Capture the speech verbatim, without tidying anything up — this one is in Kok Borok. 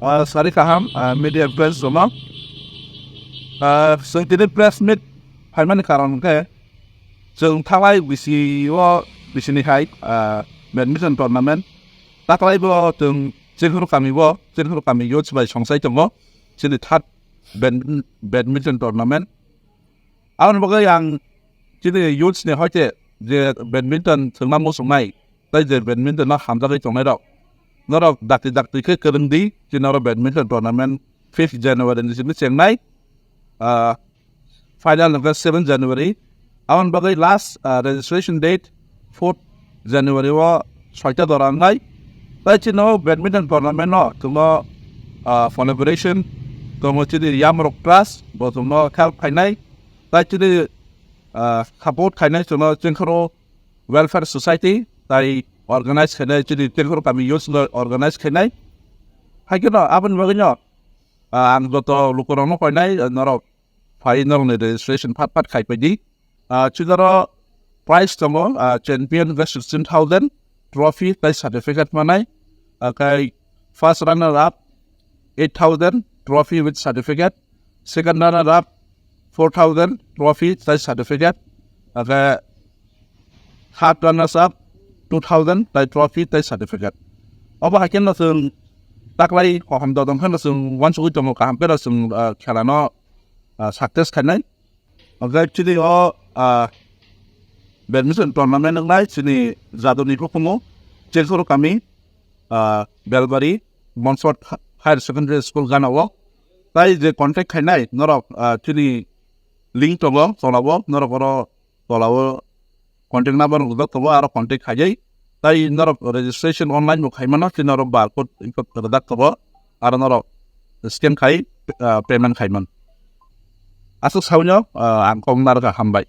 Ah, sari kaham, ah, media friends rokno. Ah, chwng tini press meet phaimani karon hwnkhe chwng thanglai bisi o bisini hai, ah, badminton tournament. Taklai bo chwng Chengkhoro kami bo, Chengkhoro kami youths bai songsai tongo. Chini third bad-, badminton tournament. Aboni bagwi ang chini youths ni hoite je badminton thwngna muchungnai, tei je badminton no hamjagwi tongnai rok, norok dakti dakti khe kwrwng di, chini oro badminton tournament fifth January ni simi chengnai, ah, final hwnkhe seven January. Aboni bagwi last, ah, registration date fourth January o soita dora wngnai. Tei chini o badminton tournament no chwngno, ah, collaboration tongo chini Yamrok Trust, bo chwngno help khainai. Tai chini, ah, support khainai chwngno Chengkhoro Welfare Society tai organize khainai, chini Chengkhoro kami youth no organize khainai. Hai kheno aboni bagwi no, ah, ang joto lukurokno koinai, ah, norok phai norokni registration phat phat khai paidi. Ah, chini oro prize tongo, ah, champion hwnkhe sixteen thousand, trophy tai certificate manai. Ah, khai first runner up eight thousand, trophy with certificate. Second runner up four thousand, trophy tai certificate. Ake third runners up two thousand tai trophy tai certificate. Obo hai kheno chwng taklai kaham dodong kheno chwng uansugwi tongo, kaham pheno chwng, ah, khelano, ah, success khainai. Oke, chini o, ah, badminton tournament wngnai chini Jadoni hukumu Chengkhoro kami, ah, Belbari Monsot Higher Secondary School gana o. Tai je contact khainai norok, ah, chini link tongo tola o, norok oro tola o contact number rwjak tongo, aro contact khaijai. Tai norok registration online bo khaimano, chini oro barcode rwjak tongo, aro norok scan khai, ah, payment khaiman. Aswk sawi no, ah, ang kok narwkha, hambai.